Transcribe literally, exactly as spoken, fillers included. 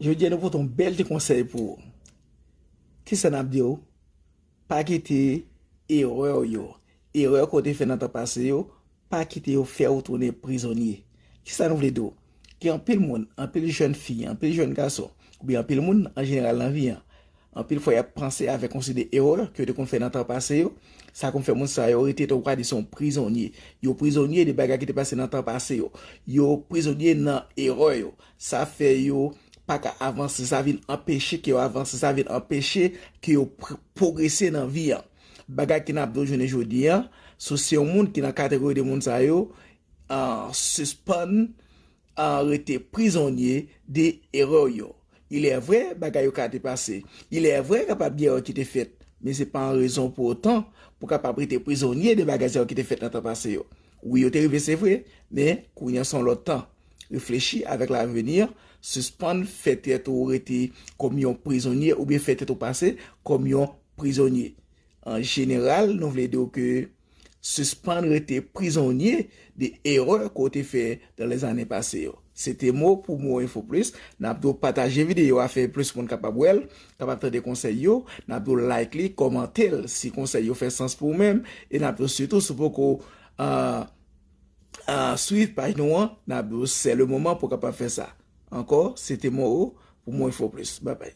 Jodi a nou pote yon bèl ti konsèy pou ou. Kisa n ap di w? Pa kite erè w yo, erè ke w te fè nan tan pase yo, pa kite yo fè w tounen prizonye. Kisa nou vle di w? Gen anpil moun, anpil jèn fi, anpil jèn gason, oubyen anpil moun an jeneral nan vi an, anpil fwa y ap panse avèk yon seri de erè ke yo te konn fè nan tan pase yo. Sa konn fè moun sa yo rete, tankou w ka di, se yon prizonye. Yo prizonye de bagay ki te pase nan tan pase yo. Yo prizonye nan erè yo. Sa fè yo pa ka avanse, sa vin anpeche ke yo avanse, sa vin anpeche ke yo pr- pwogrese nan vi an. Bagay ke n ap di w jounen jodi an, si w se yon moun ki nan kategori de moun sa yo, ah, sispann, ah, rete prizonye de erè yo. Il est vrai, bagay yo ka te pase. Il est vrai, kapab gen erè ki te fèt, men se pa yon rezon pou otan pou kapab rete prizonye de bagay sa yo ki te fèt nan tan pase yo. Wi, yo te rive, se vre, men kounye a se yon lòt tan. Reflechi avèk lavenir, sispann fè tèt ou rete kòm yon prizonye oubyen fè tèt ou pase kòm yon prizonye. An jeneral, nou vle di w ke sispann rete prizonye de erè ke w te fè dans les années passées yo. Se te Mo pou Mo Info Plus. N ap di w pataje videyo a, fè plis moun kapab wè l, kapab tande konsèy yo. N ap di w like li, kòmante l si konsèy yo fè sans pou ou menm. E n ap di w sitou, si w poko, ah, ah, swiv paj nou an, n ap di w c'est le moment pou w kapab fè sa. Ankò, se te Mo pou Mo Info Plus. Babay.